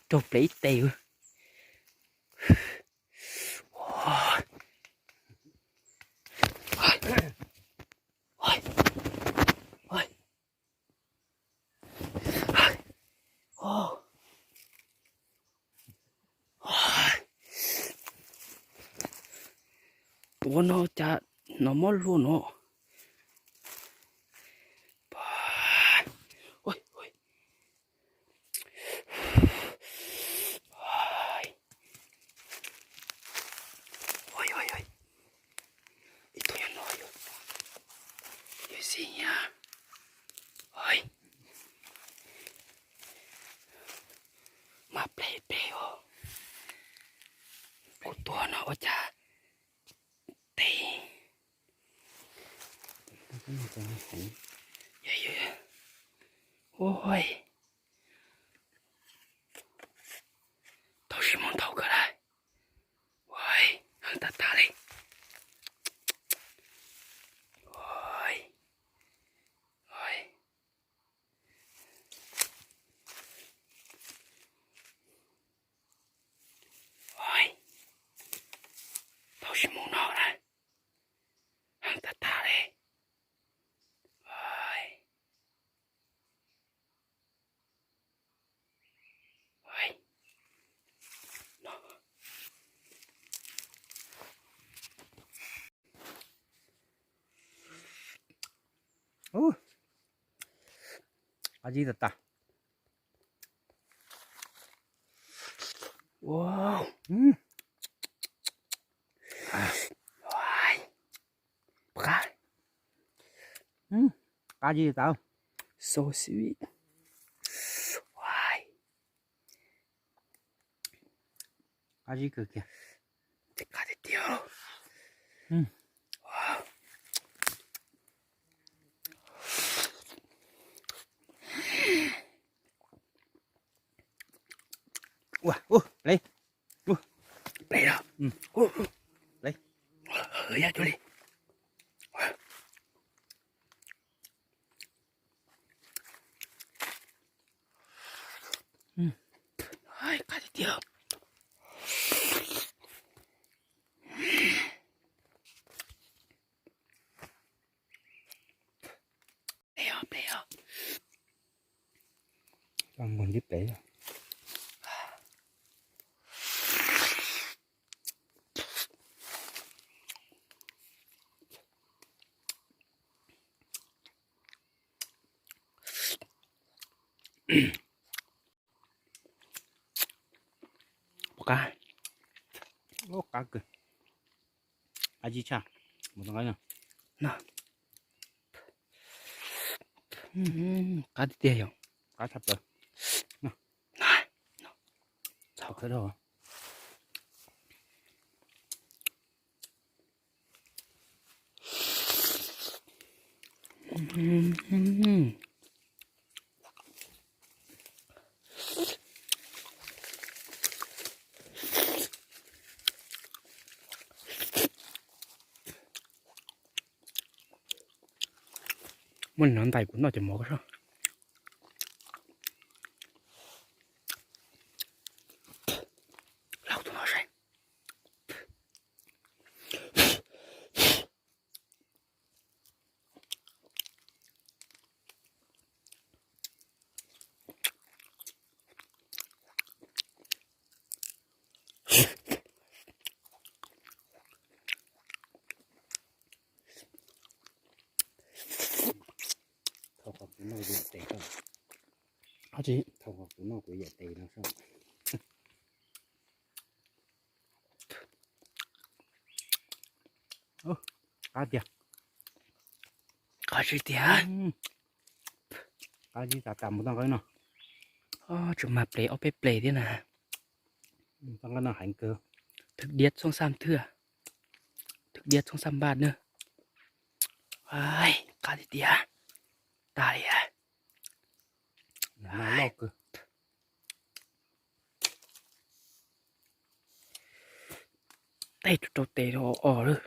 Raug plev ib tes. Ua no cas no mob luaj no. Ib tug nyob no yog, yog xij nyab. Mas pleg pleg os. Kuv tuag no ua cas tes. Ua, tau siv mob ntau kawg lawm. Ua, heev tag tag li. Tau siv mob no lawm. Heev tag tag li. Qab zib tag tag. Qab zib tag. So sweet. Qab zib kawg kiag. Qab tiag tiag. Ua, ua, plev. Ua, plev los. Plev. Ua, ya cuag li. Qab tiag tiag. Plev os, plev os. Npog ntib plev. Qab, qab kawg. Qab zib tshaj. Mus tau qab no. Qab tiag tiag yom. Qab tshaj plaws. Txhob khawb dhau. Muab li no ntais kuv noj cov mov ko soj. Lauj, tus no saib. Thaum kuv noj kuv yam tes no soj. Qab tiag. Qab zib tiag. Qab zib tas tas mus tau qab no. Tsis mag ple ob peb ple thiab na. Thực điết xông xăm thưa. Thực điết xông xăm bad na. Qab tiag tiag. Tag li. Tej rau tes rau os lawm.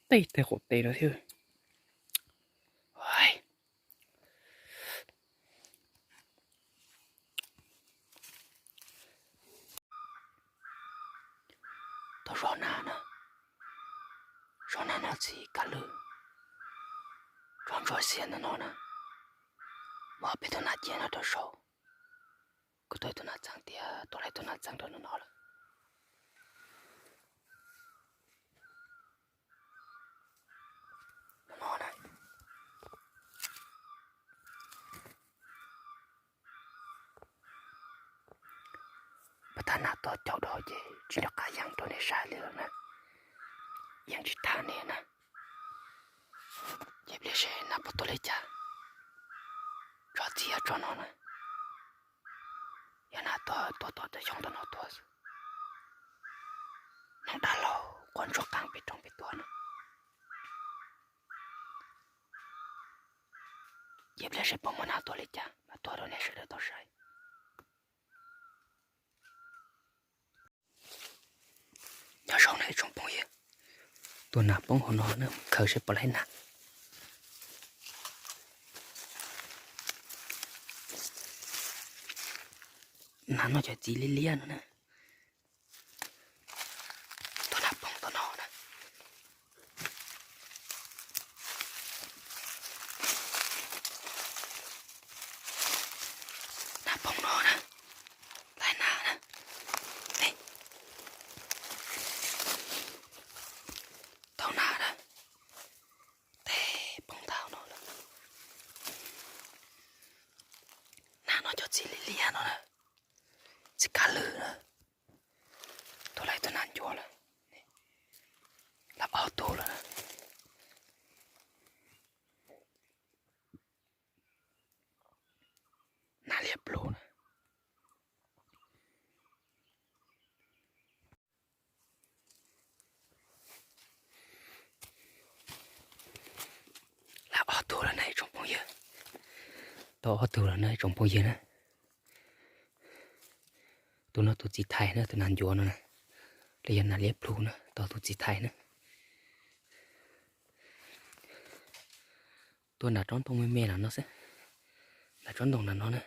Tej tej qaum tes rau thiab. Tau zog na na, zog na no txiv kav lwj, zog ntsuag xiab no no na, muab peb tug nas cia no rau saud. Kuv tuaj tus nas txeeb tias tuaj laij tus nas txeeb rau no no lawm. Pas tag nas tuaj caum dhau ces tsis nco qab yees rau nej saib li lawm na. Yeej tsis tham nej na. Ces pliag seb nas puas tuaj li cas. Tso txiv tso no na. Yog nas tuaj tuaj tom cov xyoob tom no tuaj xwb. Hnub dab laug quaj ntsuag qeej pem roob pem tuaj na. Ces pliag seb puas muaj nas tuaj li cas mas tuaj rau nej sawv daws tau saib. Nyob zoo na ib tsoom phooj ywg, tus nas poob hauv no na, khaws seb puas laij nas. Nas noj cov txiv liab liab no na. Tus nas poob tus no na. Nas poob no na. Laij nas na. Tau nas na. Tej poob ntau no lawm. Nas noj cov txiv liab liab no na. Txiv kav lwj na. Tuaj laij tus nas ncuav lawm. Lawv ob tug lawm na. Nas liab plhu na. Lawv ob tug lawm na ib tsoom phooj ywg. Tau ob tug lawm na ib tsoom phooj ywg na. Tus no tus txiv thais na, tus nas ncuav no na. Los yog nas liab plhu na, tau tus txiv thais na. Tuaj nram tsob ntoo me me no no xwb. Nram tsob ntoo no no na.